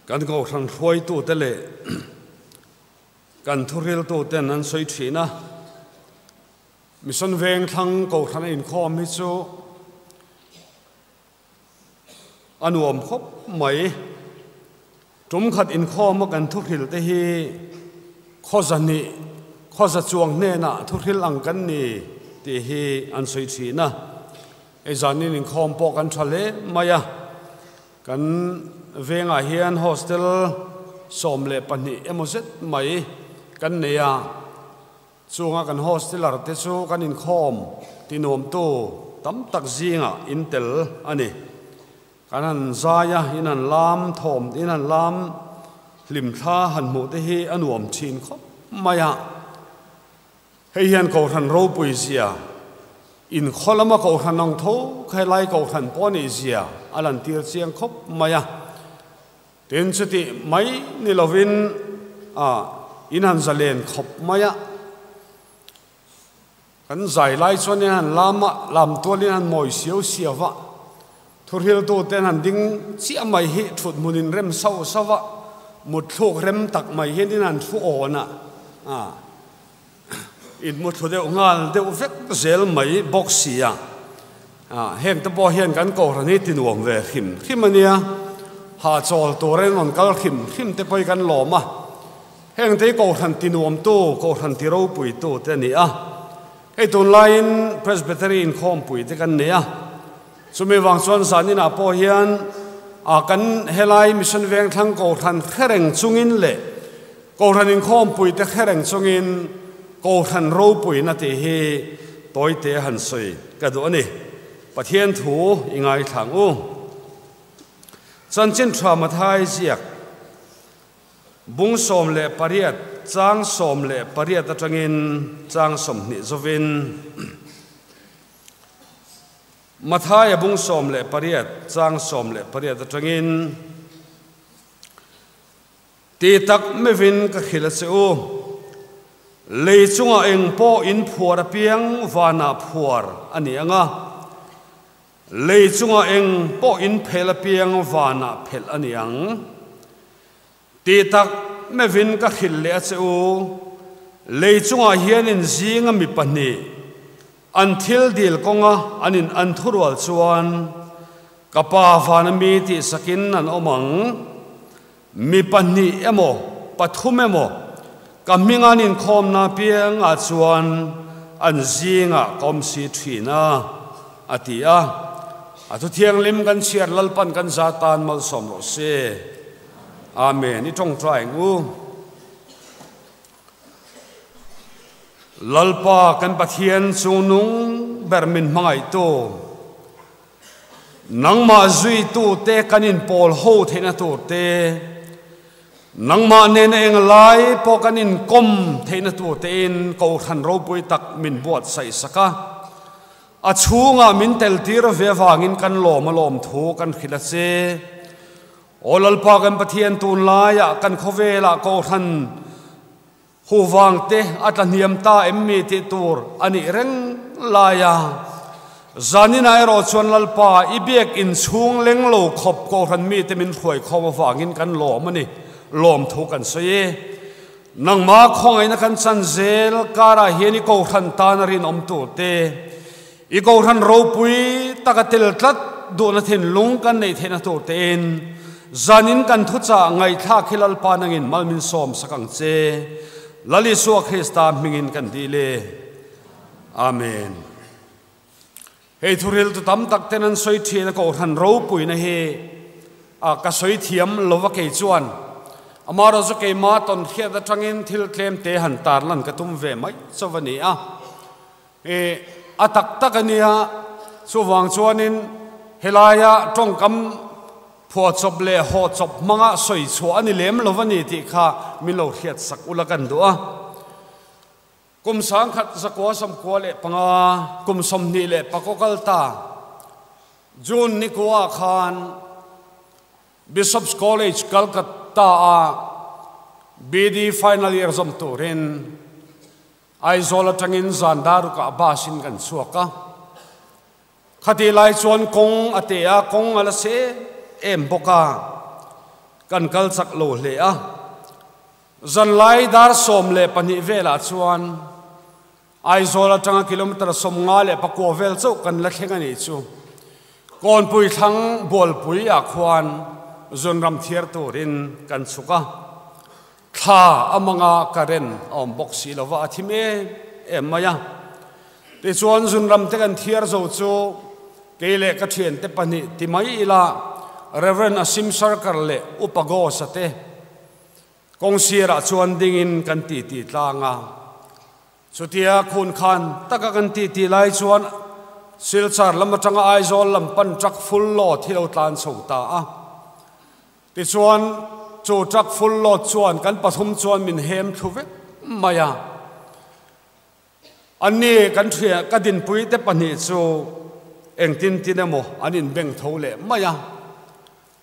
Kan kohhran hruaitute leh kan thuriltuten an sawi thin a, Mission Vengthlang kohhrana inkhawm hi chu a nuam khawp mai. Tum khat inkhawma kan thuhril te hi khawza hnih, khawza chuang hnenah thuhril ang kan ni tih hi an sawi thin a. Hei zanin inkhawm pawh kan tha hle mai a. Kan vengah hian hostel 12 emaw zet mai kan nei a, chunga kan hosteler te chu kan inkhawm tinuamtu tam tak zingah in tel a ni. Kan han zai a, in han lam thawm, in han lam hlimthla han hmuh te hi a nuam thin khawp mai a. Hei hian Kohhran ropui zia, inkhaw lama Kohhran ang tho kha helai Kohhran pawh nih zia a lantir chiang khawp mai a. Tin, chutih mai ni lovin a in han zalen khawp mai a. Kan zai lai chuan in han lam a, lam tualin han mawi siau siau a. Thuhriltuten han ding chiah mai hi thut hmunin rem sauh sauh a, mutthluk rem tak mai hian in han thu awn a. In mu thlu deuh nghal deuh vek zel mai bawk si a, heng te pawh hian kan kohhran hi ti nuam ve hrim hrim a nia, hahchawl turin rawn kal hrim hrim te pawh hi kan lawm a, heng te hi kohhran ti nuam tu, kohhran ti ropui tu te a ni a, hei tunlaiin Presbytery inkhawmpui te kan nei a, chumi vang chuan zaninah pawh hian kan helai Mission Vengthlang kohhran hre reng chungin leh Kohhran inkhawmpuite hre reng chungin Kohhran ropuina tih hi tawite han sawi ka duh a ni. Pathian thu i ngaithla ang u. Chanchin tha Mathai ziak bung 18 chang 18 atangin chang 20 zovin Mathaia bung 18 chang 18 atangin Ti tak meuhin ka hrilh a che u, lei chungah eng pawh in phuar apiang vanah phuar a ni ang a, lei chungah eng pawh in phelh apiang vanah phelh a ni ang. Ti tak meuhin ka hrilh leh a che u, lei chungah hian in zinga mi pahnih an thil dil kawnga an in an thurual chuan ka Pa vana mi tihsakin an awm ang. Mi pahnih emaw, pathum emaw ka hming an inkhawmna piangah chuan an zingah ka awm si thin a, a ti a. A thu thianghlim kan chhiar Lalpan kan za tan malsawm rawh se. Amen. I tawngtai ang u. Lalpa kan Pathian chungnung ber min hmangaihtu. Nangmah zuitute kan inpawl ho theihna tur te, nangmah nena englai pawh kan inkawm theihna tur tein Kohhran ropui tak min buatsaih sak a. A chhungah min teltir ve avangin kan lawm a lawm thu kan hrilh a che. Aw Lalpa kan Pathian tunlaiah kan khawvelah Kohhran Huvang te a tla hniam ta em mi tih tur a nih reng lai a. Zaninah erawh chuan Lalpa i biak inchhung leng lo khawp Kohhran mite min hruai khawm avangin kan lawm a ni, lawmthu kan sawi e. Nangmah khawngaihna kan chan zel karah hian i Kohhran tan a rinawm tur te, i Kohhran ropui taka tel tlat duhna thinlung kan neih theihna tur tein zanin kan thuchah ngaihthlak hi Lalpa nangin mal min sawm sak ang che. Lal Isua Krista hmingin kan dil e. Amen. Hei thuril tu tam tak ten an sawi thin a Kohhran ropuina hi a ka sawi thiam lova kei chuan amarawh chu keima tawn hriat atangin thil tlem te han tarlan ka tum ve mai chauh a ni a. E, a tak tak a nia, chuvang chuanin helaia tawngkam phuahchawp leh hawhchawp hmanga sawi chhuah a ni lem lo a ni tih kha min lo hriat sak ula kan duh a. Kum 1995, kum 24 kal ta, June ni kua khan Bishop's College, Calcutta-a BD final year zawm turin Aizawl atangin zan darukah bus in kan chhuak a, khatih lai chuan kawng a teh a, kawng a la se em bawk a. Kan kal chak lo hle a. Zanlai dar 12 velah chuan Aizawl atanga kilometre 59 vel chauh kan la thleng a nih chu. Kawnpui thlang Bualpui ah khuan zunram thiar turin kan chhuk a. Thla a manga current a awm bawk si lova a thim em em mai a. Tichuan zunram te kan thiar zo chu kei leh ka thiante pahnih ti mai ila Rev. Asim Sarkar leh Upa Ghosh-a te Kawng sirah chuan dingin kan titi tlang a. Chutia khun khan taka kan titi lai chuan Silchar lam atanga Aizawl lam pan truck full load hi lo tlan chho ta a. Tichuan chu truck full load chuan kan pathum chuan min hem thlu vek mai a. Anni kan hria ka dinpui te pahnih chu engtin tin emaw an inbeng tho leh mai a.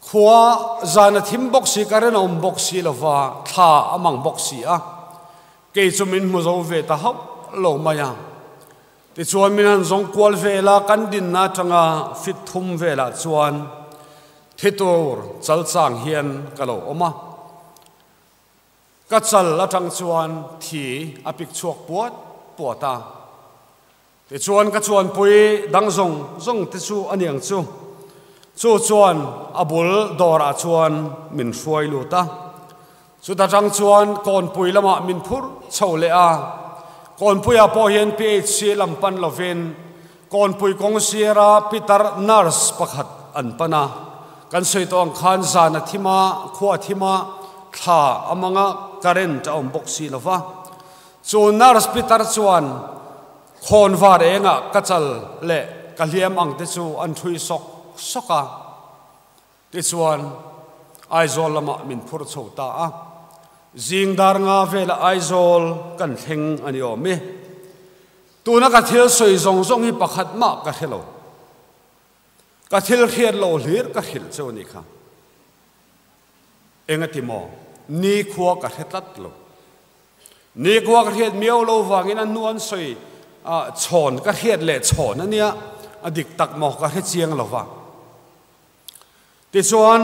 Khua zan a thim bawk si, ka rinawm bawk si lova, thla a mang bawk si a. Kei chu min hmu zo ve ta hauh lo mai a. Tichuan min han zawng kual vel a, kan dinna atanga fit thum velah chuan thi tur chal chang hian ka lo awm a. Ka chal atang chuan thi a pik chhuak puat puat a. Tichuan ka chuanpui dang zawng zawng te chu a niang chu. Chu chuan a bul dawrah chuan min hruai lut a. Chuta tang chuan kawnpui lamah min phur chho leh a. Kawnpuiah pawh hian PHC lam pan lovin kawnpui kawng sira pitar nurse pakhat an pan a. Kan sawi tawh ang khan zan a thim a, khua a thim a, thla a mang a, current a awm bawk si lo va. Chu nurse pitar chuan khawnvar engah ka chal leh ka hliam ang te chu an ṭhui sawk sawk a. Tichuan, Aizawl lamah min phur chho ta a. Zing dar nga velah Aizawl kan thleng a ni awm e. Tuna ka thil sawi zawng zawng hi pakhat mah ka hre lo. Ka thil hriat lo hlir ka hrilh cheu a nih kha. Engati maw? Nikhua ka hre tlat lo. Nikhua ka hriat miau lo vangin a hnu an sawi chhawn ka hriat leh chhawn a nia, a dik tak maw ka hre chiang lo va. Tichuan,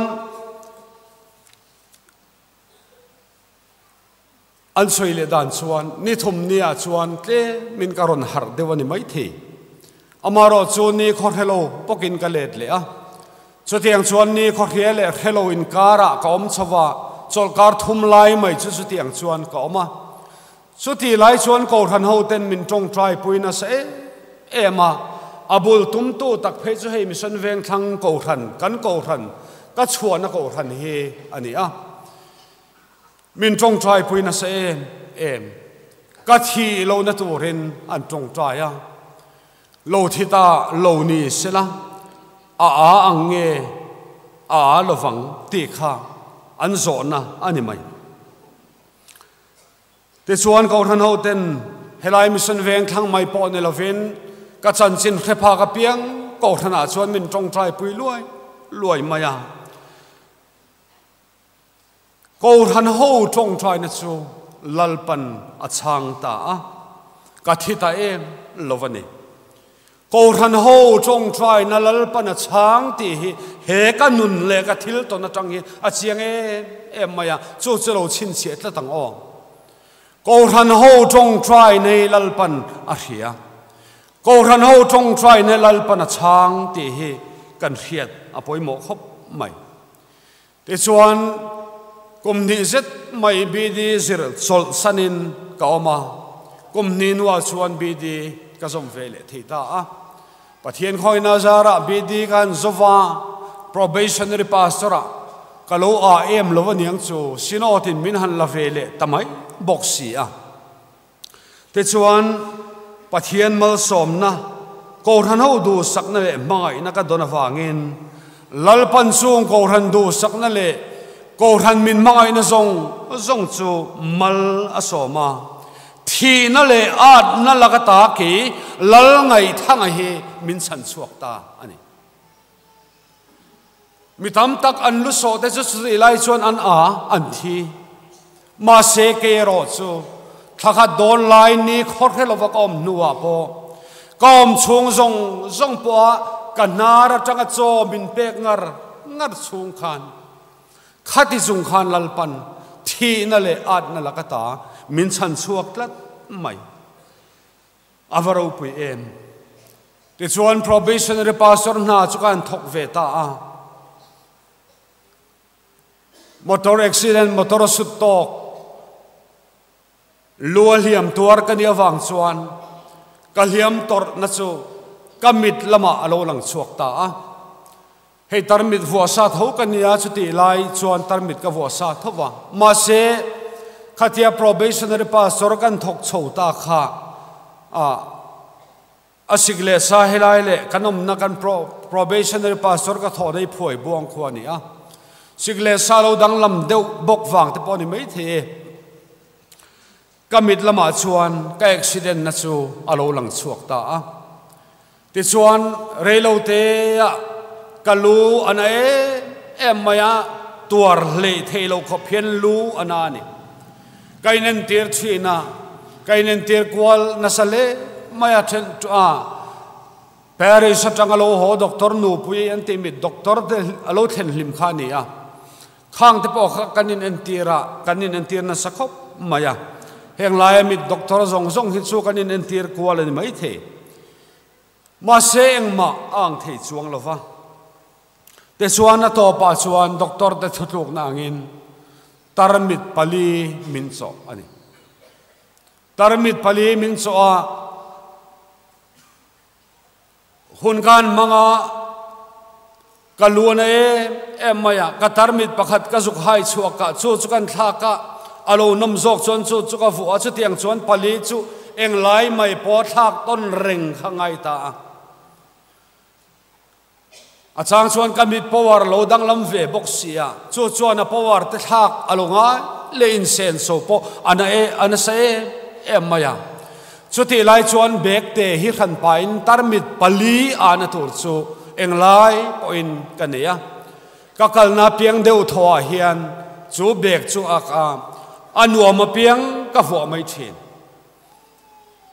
an sawi leh dan chuan ni thum nia chuan tlemin ka rawn harh deuh a ni maithei. Amaherawh chu ni khaw hre lo bawkin ka let leh a. Chutiang chuan ni khaw hria leh hre lo inkarah ka awm chho va, chawlhkar thum lai mai chu chutiang chuan ka awm a. Chuti lai chuan Kohhran hoten min tawngtai pui nasa em em a, a bul tumtu tak phei chu hei Mission Vengthlang Kohhran, kan Kohhran, ka chhuahna Kohhran hi a ni a. Min tawngtai pui nasa em em. Ka thi lohna turin an tawngtai a. Lo thi ta lo ni sela, a a ang nge a a lovang tih kha an zawhna a ni mai. Tichuan Kohhran hoten helai Mission Vengthlang mai pawh ni lovin ka chanchin hre phak apiang Kohhranah chuan min tawngtai pui luai luai mai a. Kohhran ho tawngtaina chu Lalpan a chhang ta a, ka thi ta em lo a ni. Kohhran ho tawngtaina Lalpan a chhang tih hi he ka nun leh ka thil tawn atang hi a chiang em em mai a, chu chu lo chhinchhiah tlat ang aw. Kohhran ho tawngtaina hi Lalpan a hria. Kohhran ho tawngtaina Lalpan a chhang tih hi kan hriat a pawimawh khawp mai. Tichuan, kum hnih zet mai BD zir chawlh sanin ka awm a, kum hnih hnuah chuan BD ka zawm ve leh thei ta a. Pathian khawina zarah BD ka han zawm a, probationary pastor-ah ka lo ah em lo aniang chu Synod-in min han la ve leh ta mai bawk si a. Tichuan, Pathian malsawmna, Kohhran ho duhsakna leh hmangaihna ka dawn avangin, Lalpan chung Kohhran duhsakna leh Kohhran min hmangaihna zawng zawng chu mal a sawm a. Thihna leh atna laka ta kei Lal ngaihthanga hi min chhan chhuak ta a ni. Mi tam tak an lu sawh te chu chutih lai chuan an a, an thi. Mahse kei erawh chu thla khat dawn lai ni khaw hre lova ka awm hnuah pawh ka awm chhung zawng zawng pawha ka hnar atanga chaw min pek ngar ngar chhung khan. Khati chung khan Lalpan thihna leh atna laka ta min chhan chhuak tlat mai. A va ropui em. Tichuan probationary pastor hna chu ka han thawk ve ta a. Motor accident, motor a sut tawk, lu a hliam tuar ka nih avang chuan ka hliam tawrhna chu ka mit lamah a lo lang chhuak ta a. Hei tarmit vuah sa tho ka nia chutih lai chuan tarmit ka vuah sa tho va. Mahse, khatia probationary pastor kan thawk chho ta kha a a sik leh sa helai leh kan awmna kan probationary pastor ka thawhna hi phuai buang khua a ni a. Sik leh sa lo danglam deuh bawk vang te pawh a ni maithei e. Ka mit lamah chuan ka accident na chu a lo lang chhuak ta a. Tichuan reilote ah ka lu a na em em mai a, tuar hleih theih loh khawp hian lu a na a ni. Ka inentir thin a, ka inentir kual nasa hle mai a then a, Paris atanga lo haw doctor nupui an tih mit doctor te a lo thlen hlim kha a ni a. Khang te pawh kha kan in entir a, kan in entir nasa khawp mai a. Heng laia mit doctor zawng zawng hi chu kan in entir kual a ni maithei. Mahse engmah a ang thei chuang lo va. Tichuan a tawpah chuan doctor te thutlukna angin tarmit pali min chawh a ni. Tarmit pali min chawh a, Hun kan hmang a, ka lu a na em em mai a, ka tarmit pakhat ka zuk hai chhuak a, chu chu kan thlak a, a lo nawm zawk chuan chu chu ka vuah a, chutiang chuan pali chu englai mai pawh thlak tawn reng kha ngai ta a. A chang chuan ka mit power lo danglam ve bawk si a, chu chuan a power te thlak a lo ngai leh insen so pawh a na e a nasa em em mai a. Chutih lai chuan bag te hi hran pahin tarmit pali a na tur chu englai pawhin ka nei a. Ka kalna piang deuh thaw ah hian chu bag chu a a nuam apiang ka vuah mai thin.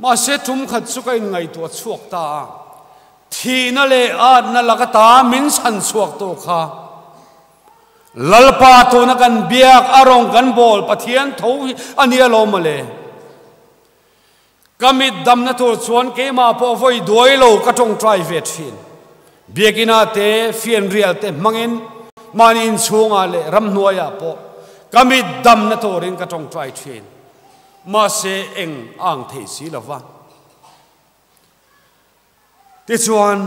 Mahse tum khat chu ka inngaihtuah chhuak ta a, thihna leh atna laka ta min chhan chhuak tu kha Lalpa tuna kan biak a rawng kan bawl Pathian tho hi a nia lo mawle. Ka mit damna tur chuan keimah pawh vawi duai lo ka tawngtai ve thin. Biakina te fianrial te hmangin mahni inchhungah leh ramhnuaiah pawh ka mit damna turin ka tawngtai thin. Mahse eng a ang thei si lo va. Tichuan,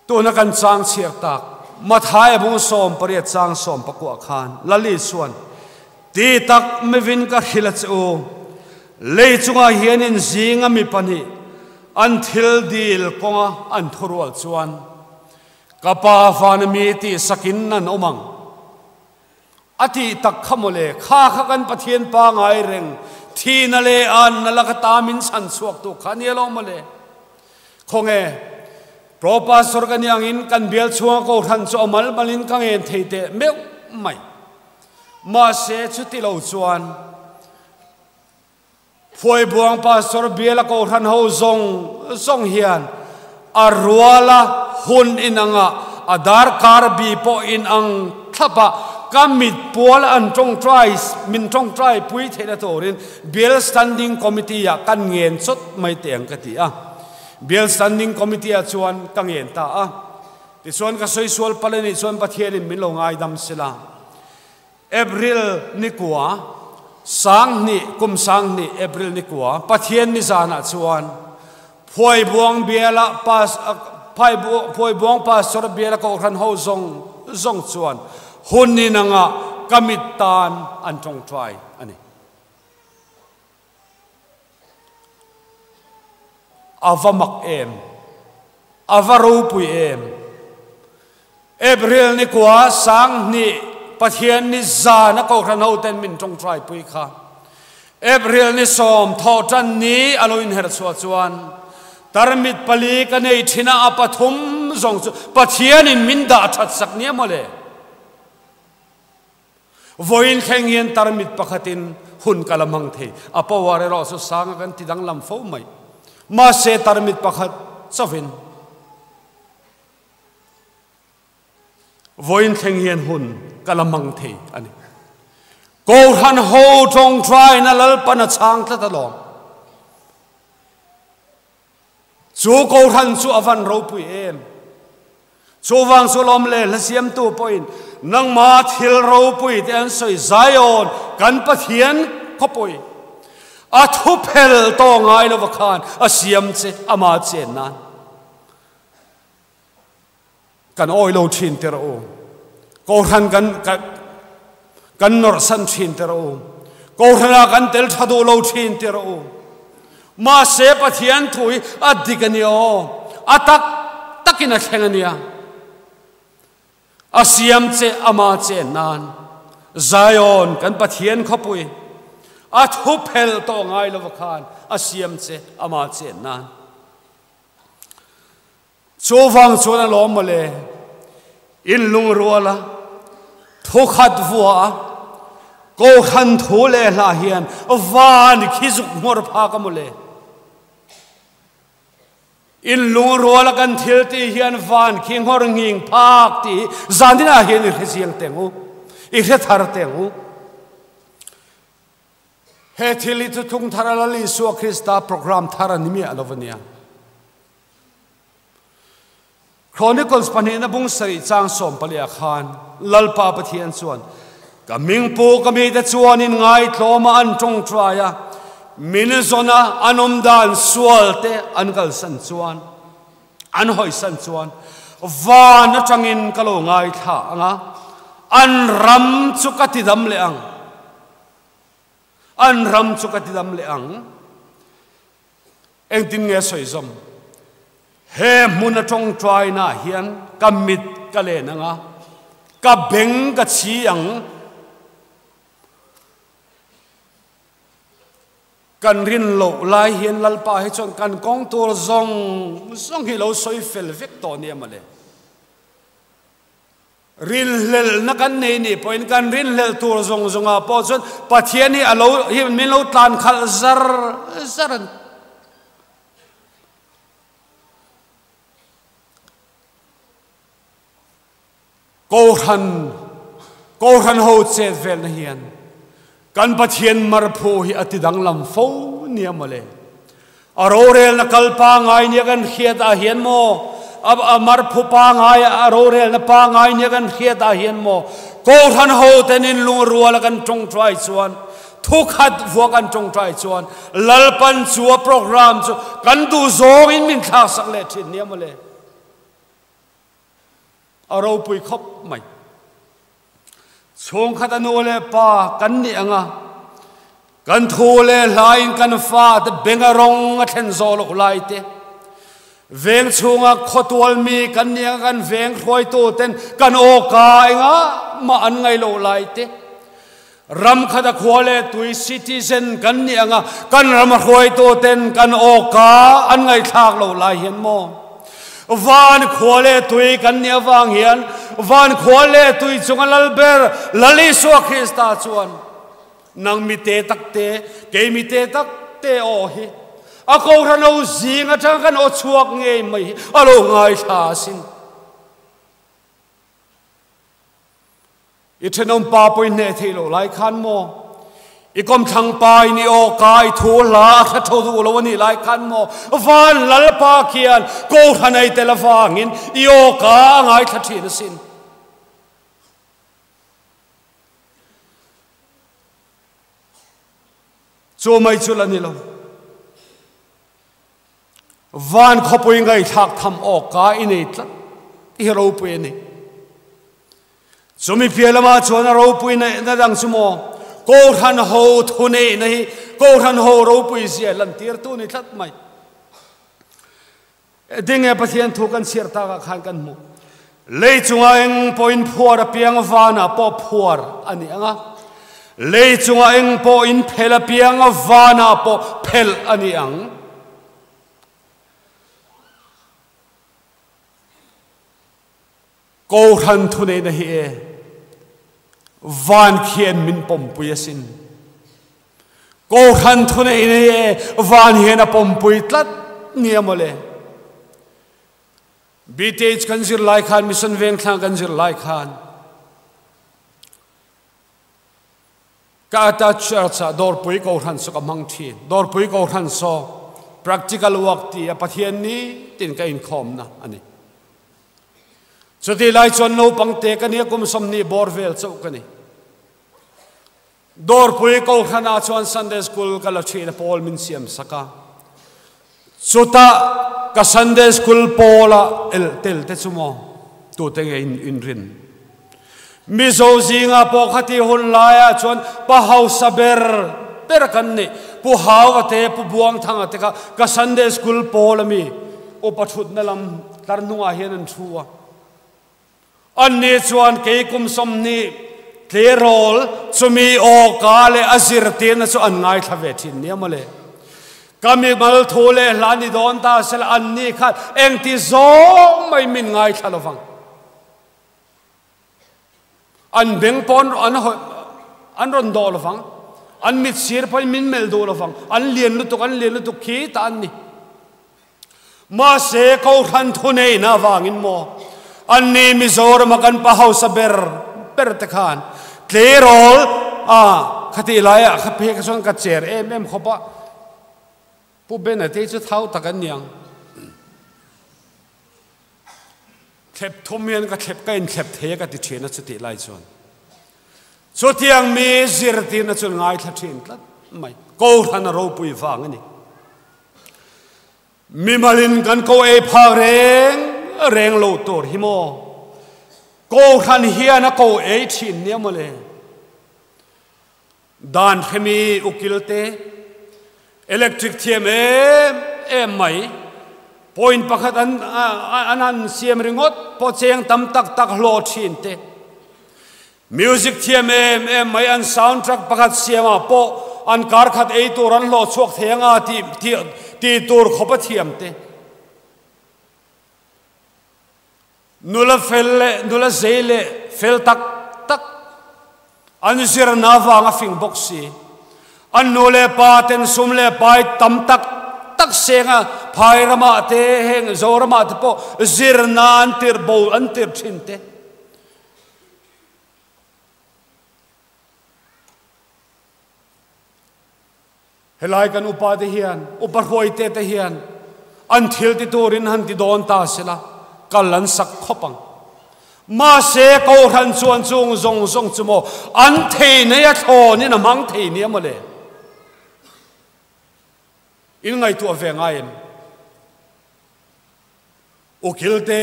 tuna kan chang chhiar tak, Matthai bung 18 chang 19 khan Lali chuan, Ti tak mivin ka hrilh a che u, lei chungah hianin zinga mi pahnih an thil dil kawnga an thurual chuan, Ka Pa vana mi tihsakin an awm ang. A tih tak kha mawle, kha kha kan Pathian pangai reng, thihna leh anna laka ta min chhan chhuak tu kha nia lo mawle. Khawnge, Pro Pastor ka nih angin kan bial chhunga kohhran chu a mal malin ka ngen thei teh meuh mai. Mahse chuti lo chuan Phuaibuang Pastor biala kohhran ho zawng zawng hian a ruala hun inanga a darkar bi pawh inang thlap a, ka mit pual an tawngtai min tawngtai pui theihna turin Bial Standing Committee ah kan ngen chawt mai teh ang ka ti a. Bial Standing Committee ah chuan ka ngen ta a. Tichuan ka sawi sual palh a nih chuan Pathianin min lo ngaidam sela. April ni kua, 2000 kum 2000 April ni kua, Pathian ni zanah chuan Phuaibuang biala pas Phuaibuang pastor biala kohhran ho zawng zawng chuan hun inanga ka mit tan an tawngtai a ni. A va mak em? A va ropui em? April ni kua 2000 Pathian ni zan a kohhran hoten min tawngtai pui kha. April ni 10 thawh tan ni a lo inher chhuah chuan tarmit pali ka nei thin a, a pathum zawng chu Pathianin min dah that sak nia mawle. Vawiin thleng hian tarmit pakhatin hun ka la hmang thei. A power erawh chu sanga kan ti danglam fo mai. Mahse tarmit pakhat chauhin vawiin thleng hian hun ka la hmang thei a ni. Kohhran ho tawngtaina Lalpan a chhang tlat alawm. Chu Kohhran chu a van ropui em? Chuvang chu lawm le hla siamtu pawhin nangma thil ropui te an sawi Zion kan Pathian khawpui a thu phel tawh ngai lova khan a siam che ama chen nan kan awi lo thin te rawh u. Kohhran kan kan nawrhsan thin te rawh u. Kohhranah kan tel tha duh lo thin te rawh u. Mahse Pathian thu hi a dik a nia aw, a tak takin a thleng a nia. A siam che ama chen nan Zion kan Pathian khawpui a thu phelh tawh ngai lova khan a siam che ama chen nan. Chuvang chuan a lawm mawle, in lungruala thukhat vua a, Kohhran thu leh hlah hian van khi zuk hmawr phak a mawle. In lungruala kan thil tih hian van khi nghawr nghing phak tih hi zaninah hian i hre chiang teng u, i hre thar teng u. He thil hi thuthlung thar a Lal Isua Krista program thar a ni miah lo a nia. Chronicles pahnihna bung sarih chang sawmpalia khan Lalpa Pathian chuan, Ka mingpu ka mite chuan in ngaitlawma an tawngtai a, min zawna an awm dan sual te an kalsan chuan, an hawisan chuan van atangin ka lo ngaithla ang a, an ram chu ka tidam leh ang. An ram chu ka tidam leh ang. Engtin nge sawi zawm? He hmun a tawngtaina hian ka mit ka len ang a, ka beng ka chhi ang. Kan rin loh lai hian Lalpa hi chuan kan kawng tur zawng zawng hi lo sawi fel vek tawh nia mawle. Rinhlelhna kan nei nih pawhin kan rinhlelh tur zawng zawngah pawh chuan Pathian hi a lo hi min lo tlan khalh zar zar a ni. Kohhran Kohhran ho chet velna hian kan Pathian marphu hi a ti danglam fo nia mawle. A rorelna kal pangai nia kan hriat ah hian maw, a marphu pangai a rorelna pangai nia kan hriat ah hian maw, Kohhran ho ten in lungrual a kan tawngtai chuan, thukhat vua kan tawngtai chuan, Lalpan chu a program chu kan duh zawng in min thlak sak leh thin nia mawle. A ropui khawp mai. Chhungkhat a nu leh pa kan nih anga kan thu leh hlain kan fate benga rawng a thlen zawh loh lai te, veng chhunga khawtual mi kan nih anga kan veng hruaitu ten kan awka engah mah an ngaih loh lai te, ram khat a khua leh tui citizen kan nih anga kan ram a hruaitu ten kan awka an ngaihthlak loh lai hian maw Van khua leh tui kan nih avang hian van khua leh tui chunga lal ber Lal Isua Krista chuan nang mi te tak te, kei mi te tak te aw hi a kohhran ho zing atanga kan aw chhuak ngei mai hi a lo ngaithla asin. I thenawm pa pawhin hneh theih loh lai khan maw? I kawmthlang pa in i aw ka i thu hla a hre tho duh lo a nih lai khan maw? Van Lalpa khian Kohhran ei tel avangin i aw ka a ngaithla thin asin. Chu mai chu la ni lo. Van khawpui ngaihthlak tham awka i nei tlat i ropui a ni. Chumi piah lamah chuan a ropui neihna dang chu maw Kohhran ho thu neihna hi Kohhran ho ropui zia lantirtu ni tlat mai. Ding e Pathian thu kan chhiar takah khan kan hmu. Lei chunga eng pawhin phuar apiang vanah pawh phuar a ni ang a, lei chunga eng pawhin phel apiang vanah pawh phel a ni ang. Kohhran thuneihna hi e van khian min pawmpui asin. Kohhran thuneihna hi e van hian a pawmpui tlat nia mawle. BTH kan zir lai khan, Mission Vengthlang kan zir lai khan. Ka ata church ah Dawrpui Kohhran saw ka hmang thin. Dawrpui Kohhran saw practical work ti a Pathian ni tin ka inkhawmna a ni. Chuti lai chuan naupang te ka nia kum 20 bawr vel chauh ka ni. Dawrpui Kohhran ah chuan Sunday School ka la thin a pawl min siam sak a. Chutah ka Sunday School pawla el tel te chu maw tute nge in inrin? Mizo zinga pawh khati hun laiah chuan pa hausa ber ber kan ni. Pu Hauva te, Pu Buangthanga te kha ka Sunday School pawl ami upa thutna lam tlar hnungah hian an thu a. Anni chuan kei kum 20 tleirawl chumi aw ka leh a zirtirna chu an ngaithla ve thin nia mawle. Ka mimal thu leh hla ni dawn ta sela anni khan engti zawng mai min ngaithla lovang. An beng pawn an an rawn dawh lovang. An mit sir pawhin min melh duh lovang. An lian lutuk an lian lutuk khi ta an ni. Mahse Kohhran thuneihna avangin maw anni Mizorama kan pa hausa ber ber te khan tleirawl a khatih laiah kha phei kha chuan ka cher em em khawp a, Pu Bena te hi chu thau tak an niang. Thlep thum hian ka thlep ka inthlep thei a ka ti thin a chutih lai chuan. Chutiang mi zirtirna chuan ngaithla thin tlat mai. Kohhran a ropui vang a ni. Mimalin kan ko ei phak reng reng lo tur hi maw? Kohhran hian a ko ei thin nia mawle. Dan hremi ukil te, electric thiam em em mai, point pakhat an an han siam ringawt pawh cheng tam tak tak hlawh thin te, Music thiam em em mai an sound track pakhat siamah pawh an kar khat ei tur an hlawh chhuak thei anga tih tih tur khawp a thiam te. Nula fel leh nula zei leh fel tak tak an zirna avanga fing bawk si. An nu leh pa ten sum leh pai tam tak tak senga phai ramah te heng Zoramah te pawh zirna an tirh bo an tirh thin te. Helai kan upa te hian, upa hruaite te hian an thil ti turin han ti dawn ta sela, kal an sak khawp ang. Mahse Kohhran chuan chung zawng zawng chu maw an thei nei a thlawnin a hmang thei nia mawle. In ngaihtuah ve ngai em? Ukil te,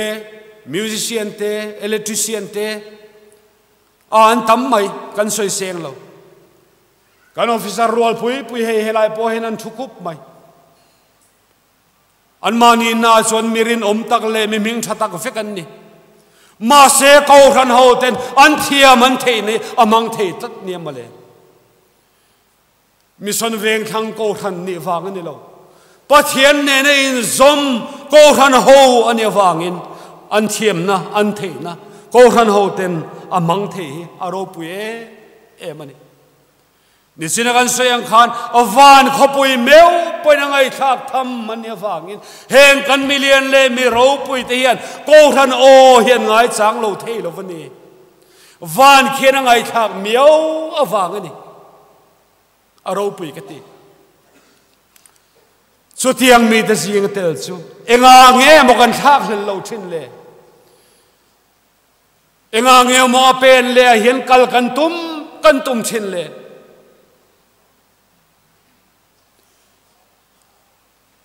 musician te, electrician te a an tam mai kan sawi seng lo. Kan officer rual pui pui hei helai pawh hian an thu khup mai. An mahni na chuan mi rinawm tak leh mi hming tha tak vek an ni. Mahse Kohhran ho ten an thiam an theih nei a hmang thei tlat nia mawle. Mission Vengthlang Kohhran nih vang a ni lo. Pathian nena inzawm Kohhran ho a nih avangin an thiamna, an theihna Kohhran ho ten a hmang thei hi a ropui em em a ni. Nichina kan sawi ang khan van khawpui meuh pawhin a ngaihthlak tham a nih avangin heng kan milian leh mi ropui te hian Kohhran aw hi an ngaichang lo thei lo a ni. Van khian a ngaihthlak miau avang a ni. A ropui ka ti. Chutiang mite zinga tel chu enga nge maw kan thlak hlel lo thin le? Enga nge maw a pen le a hian kal kan tum kan tum thin le?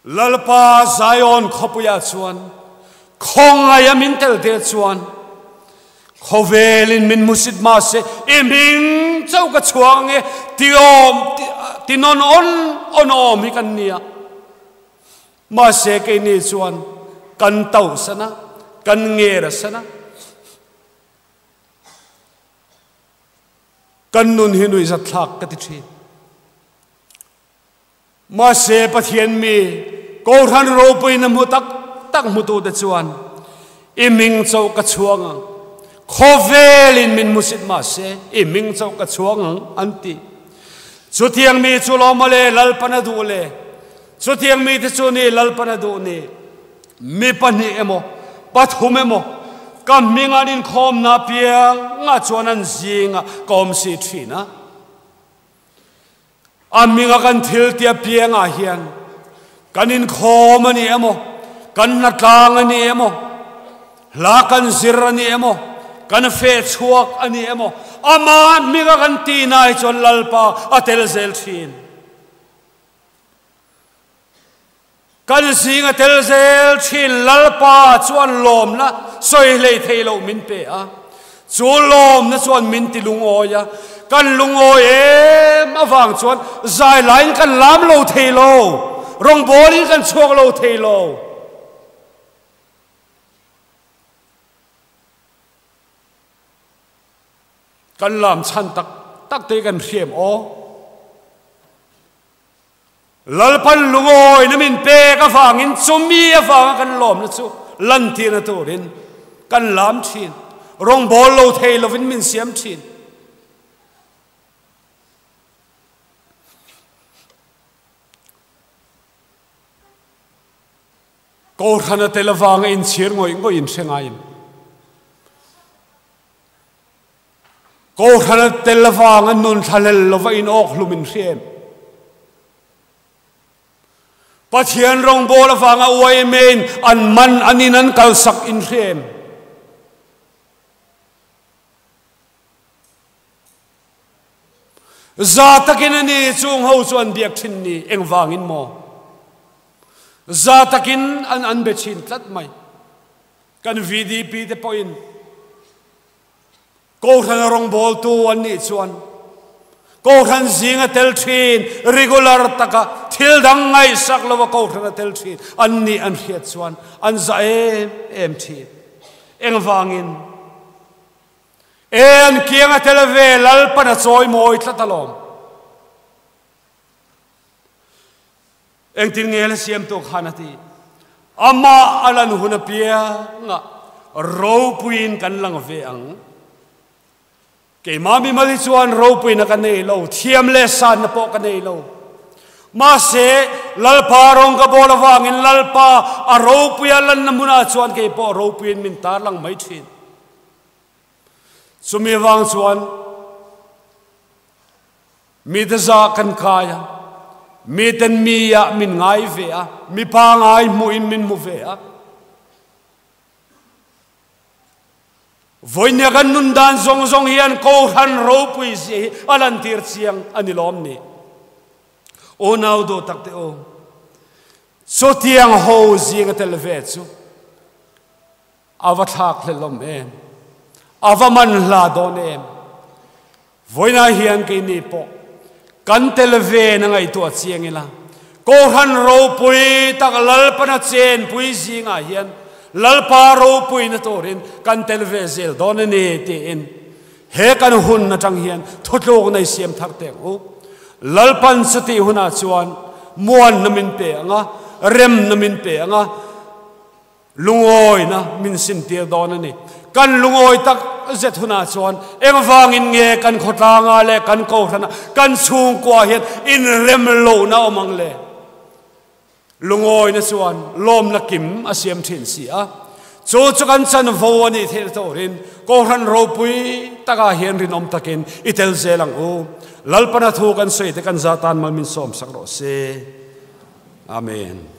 Lalpa Zion khawpuiah chuan khawngaih a min tel te chuan khawvelin min hmusit mahse i hming chauh ka chhuak ange ti awm ti nawn awn awn awm hi kan nia. Mahse keini chuan kan to sana kan nger sana kan nun hi nuihzat thlak ka ti thin. Mahse Pathian mi Kohhran ropuina hmu tak tak hmutute chuan i hming chauh ka chhuang ang, khawvelin min hmusit mahse i hming chauh ka chhuang ang an ti. Chutiang mi chu lawm le Lalpan a duh le, chutiang mite chu ni Lalpan a duh ni. Mi pahnih emaw, pathum emaw ka hming an inkhawmna pianga chuan an zinga ka awm si thin a. A hminga kan thil tia piangah hian kan inkhawm a ni emaw, kan hnatlang a ni emaw, hla kan zir a ni emaw, kan feh chhuak a ni emaw, ama hminga kan tihna hi chuan Lalpa a tel zel thin. Kan zing a tel zel thin Lalpa chuan lawmna sawi hlei thei loh min pe a, chu lawmna chuan min ti lungawi a, kan lungawi em avang chuan zai laiin kan lam lo thei lo, rawngbawlin kan chhuak lo thei lo. Kan lam chhan tak tak te kan hriam aw. Lalpan lungawina min pek avangin chumi avanga kan lawmna chu lantirna turin kan lam thin. Rawngbawl lo thei lovin min siam thin. Kohhrana tel avanga inchhir ngawih ngawih in hre ngaiin. Kohhran tel avanga nun thlahlel lova in awk hlum in hria em? Pathian rawngbawl avanga yma in an man an in an kalsak in hria em? Za takin a ni chung ho chu an biak thin ni engvangin maw? Za takin an an be thin tlat mai. Kan VDP te pawhin Kohhran a rawngbawltu an nih chuan Kohhran zinga tel thin, regular taka thil dang ngaihsak lova Kohhran a tel thin an nih an hriat chuan an zah em em thin. Engvangin? E an kiang a tel ve Lalpan a chawimawi tlat alawm. Engtin nge la siamtu khan a ti? Amah a lan hun apiangah ropuiin kan lang ve ang. Keimah mimal hi chuan ropuina ka nei lo, thiam leh sanna pawh ka nei lo. Mahse, Lalpa rawng ka bawl avangin Lalpa a ropuia lanna hmunah chuan kei pawh ropuiin min tarlang mai thin. Chumi avang chuan Mite zah kan kai a, miten mi ah min ngai ve a, mi pangai hmuh in min hmu ve a. Vawinia kan nun dan zawng zawng hian Kohhran ropui zia hi a lantir chiang a ni lawm ni? Unau duh tak te u, chutiang ho zinga tel ve chu A va thlak hlelawm em? A va man hla dawn em? Vawiinah hian keini pawh kan tel ve na ngaihtuah chiang ila, Kohhran ropui tak Lalpana chenpui zingah hian Lalpa ropuina turin kan tel ve zel dawn a ni tiin he kan hun atang hian thutluk nei siam thar teh ang u. Lalpan chutih hunah chuan muanna min pe ang a, remna min pe ang a, Lungawina min sintir dawn a ni. Kan lungawi tak zet hunah chuan engvangin nge kan khawtlangah leh kan kohhranah kan chhungkua hian inrem lohna awm ang le? Lungawina chuan lawmna kim a siam thin si a. Chu chu kan chanvo a nih theih turin kohhran ropui takah hian rinawm takin i tel zel ang u. Lalpana thu kan sawi te kan zah tan mal min sawmsak rawh se. Amen.